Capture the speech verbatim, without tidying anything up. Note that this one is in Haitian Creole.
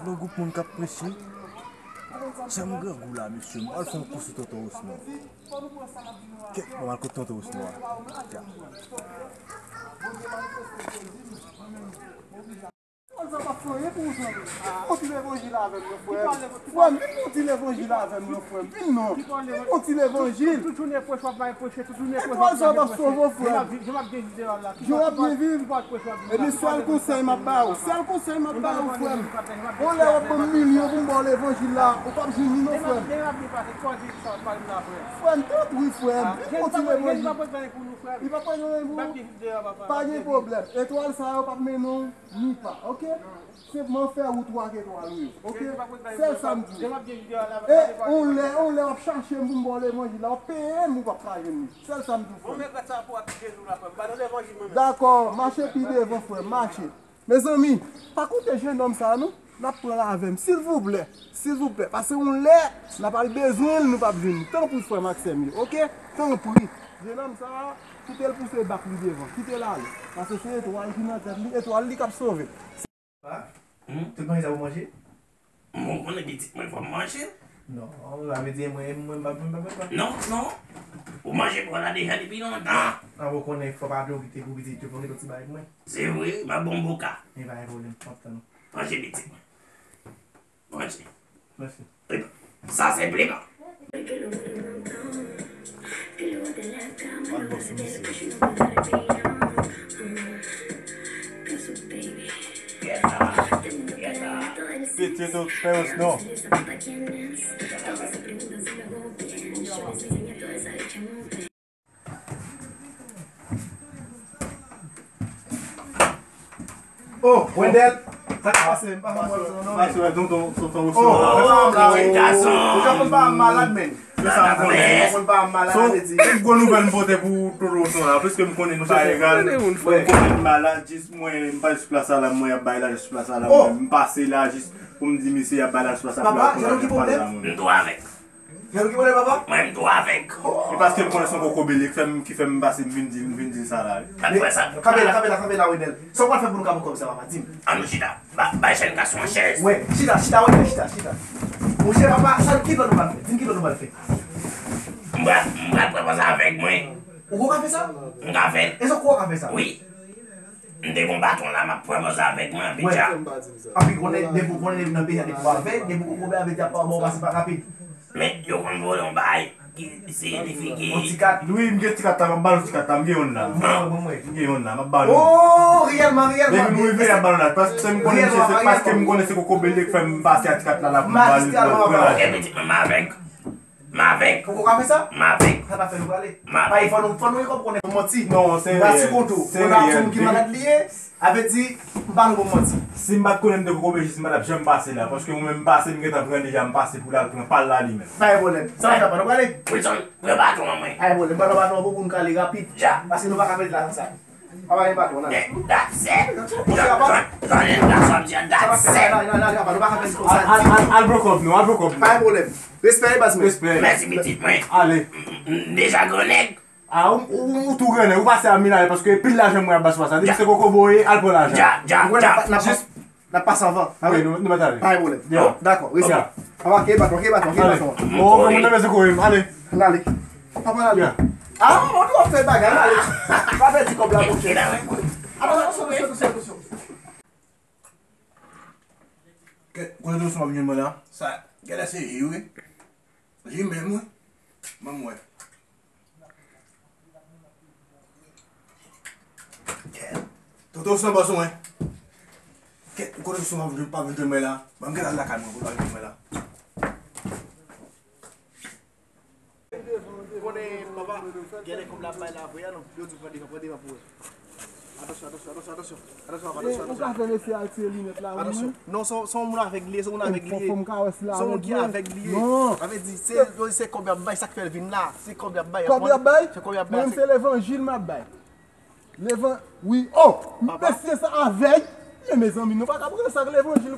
Yon gwoup moun k ap preche. Jan m grangou la, mesye, m pral fè yon kou sou Tonton Osnon. Kèt, mwen al kot Tonton Osnon an. Ya. Konn sa pa fè anyen pou ou, zanmi. Vin fè yon ti levanjil avè m non, frè m. Frè m, vin fè yon ti levanjil avè m non, frè m. Vin non. Vin fè yon ti levanjil. Tout jounen preche w ap bay preche, tout jounen preche w ap bay preche. Etwal sa w ap sove w, frè m. Jan w ap byen viv deyò a la. Jan w ap byen viv. Ebyen, sèl konsèy m ap ba w, sèl konsèy m ap ba w, frè m. Yon lè w ap ban m milyon pou m ba w levanjil la, ou p ap jwenn li non, frè m. Frè m, tanpri, frè m. Vin fè yon ti levanjil. Li p ap pran yon pou ou. Pa gen pwoblèm. Etwal sa yo p ap mennen w ni pa, oke? Senpman fè wout ou ak etwal ou yo, oke? Sèl sa m di w. E yon lè, yon lè w ap chache m pou m ba w levanjil la, w ap peye m, ou p ap ka jwenn li. Sèl sa m di w, frè m. Dakò, mache pi devan, frè m, mache. Mezanmi, pa koute jennonm sa a non. N ap pran l avè m, silvouplè, silvouplè. Paske yon lè, n ap al bezwen l, nou p ap jwenn li. Tanpri, frè m ak sè m yo, oke? Tanpri. Jennonm sa a, kite l pouse bak li devan. Kite l ale. Paske se etwal ki nan tèt li, etwal li k ap sove l. Pa? Hmm? Tout manje sa pou manje? Mwen konnen pitit mwen fò m manje. Non, sa vle di mwen, mwen, mwen, mwen, mwen, mwen. Non, non. Ou manje bò la deja depi lontan. An, ou konnen fò pa priyorite pou pitit yo, fò gen yon ti bagay pou mwen. Se vre, m ap bon boka. Men pa gen pwoblèm, m ap tann ou. Manje pitit mwen. Manje. Mèsi. Epa, sa senpleman. Pitit ou fè yon snon. Oh, Wendell! Sa k pase? M pa konn wè sa non. Pase wè tonton, tonton Osnon la. Oh, jèn gason! Ou ka konn pa malad, men. Se sa m konnen. Ou konn pa malad, sa vle di. Se yon gwo nouvèl m pote pou tonton Osnon la, piske m konnen nou pa egal. Mwen konnen m malad, jis mwen, m pase sou plas la, mwen ap bay lajan sou plas la, mwen, m pase la jis pou m di misye ap bay lajan sou plas la, pou l al pran lajan pa l la, mwen. M tou avèk. Gen nou ki pale, papa? Mwen, m tou avèk. E paske m konnen se yon kokobele ki fè m, ki fè m pase, m vin di, m vin di sa la, wi. Kanpe la, kanpe la, kanpe la, Wendell. Sa w pral fè pou nou ka pran kòb sa, papa? Di m. Ann nou chita. Ba, bay jèn gason an chèz. Wi, chita, chita, Wendell, chita, chita. Monchè, papa, sa ki plan nou pral fè? Di m ki plan nou pral fè. M pral, m pral pran pòz avèk mwen. Ou kwè w ka fè sa? M ka fè l. E sa w kwè w ka fè sa? Wi. M te gon patwon la, m ap pran pòz avèk mwen, Abidjan. Anpi konnen, depi w konnen depi nan peyi a, depi w avèk, depi w konnen avèk, y ap ba w pase pa rapid. Men, yo konn vole yon bagay ki siyifi ki yon ti kat. Wi, m gen ti kat la, m ap ba nou ti kat la, m gen youn la. M gen youn la, m ap ba nou. Oh, reyèlman, reyèlman. Depi nou rive, y ap ba nou la. Paske m konnen se, se paske m konnen se kokobele k fè m pase a ti kat la, la pou m ba nou. Majistraman, papa. Ok, pitit mwen, m avèk. M avèk. Ou ka fè sa? M avèk. Sa pa fè nou prale. M avèk. Paske fò nou, fò nou gen kòb konnen nou manti. Non, se reyèl. M pral sou kont ou. Se reyèl. Ou di m ki malad li ye, sa vle di, m pa nou bon manti. Si m pa t konnen m te kokobele, jis m pa t ap janm pase la. Paske mwen menm m pase, m gentan pran deja, m pase pou l al pran pa l la li menm. Pa gen pwoblèm. Sa nou fè, pa nou prale? Wilson, pran baton an mwen. Pa gen pwoblèm. Pran baton an pou, pou nou ka ale rapid. Ja. Paske nou pa ka pèdi la konsa. Papa gen patwon, nan. That's it. Monchè, papa. Sa pa fè, nan, nan, nan, papa, nou pa ka pèdi konsa. Al, al, al, al pran kòb nou, al pran kòb nou. Pa gen pwoblèm. Respè, baz mwen. Respè. Mèsi, pitit mwen. Ale. M, m deja grannèg. A, ou, ou, ou tou grannèg, ou pase a mil ale, paske pil lajan mwen ap ba sou sa. Depi se kokobo ye, al pran lajan. Ja, ja, ja. Jis N ap pase anvan. Wi, nou, nou mèt ale. Pa gen pwoblèm. Dakò, respè. Anbake baton, anbake baton, anbake baton. O, mwen mèt mete kouri m. Ale. Ann ale. Papa, ale. A, ou tou ap fè bagay, ale. Pa pèdi kòb la, monchè. Atansyon, atansyon, atansyon, atansyon. Kèt, kote Tonton Osnon ap jwenn mwen la? Sa, genlè se li, wi. Li menm, wi. Ban m wè. Kèt. Tonton Osnon bòs mwen. Kèt, ou konnen Osnon pa vin, pa vin jwenn mwen la. Ban m gentan al lakay mwen pou l pa vin jwenn mwen la. Konnen papa, genlè kòb la bay la vre a, non, yo di pran devan, pran devan pou wè. Atansyon, atansyon, atansyon, atansyon. Atansyon, papa, atansyon, atansyon. Ou ka fè mesye al tire linèt la, wi. Atansyon. Non, se, se yon moun avèg li ye, se yon moun avèg li ye. Fò, fò m ka wè si l avèg, wi. Se yon moun ki avèg li ye. Non. Sa vle di, se, yo di se kòb y ap bay, sa k fè l vin la. Se kòb y ap bay. Kòb y ap bay? Se kòb y ap bay. Mwen, se levanjil m ap bay. Levan-, wi. Oh! Papa. Mesye sa avèg. Men, mezanmi, nou pa ka pran sa k levanjil,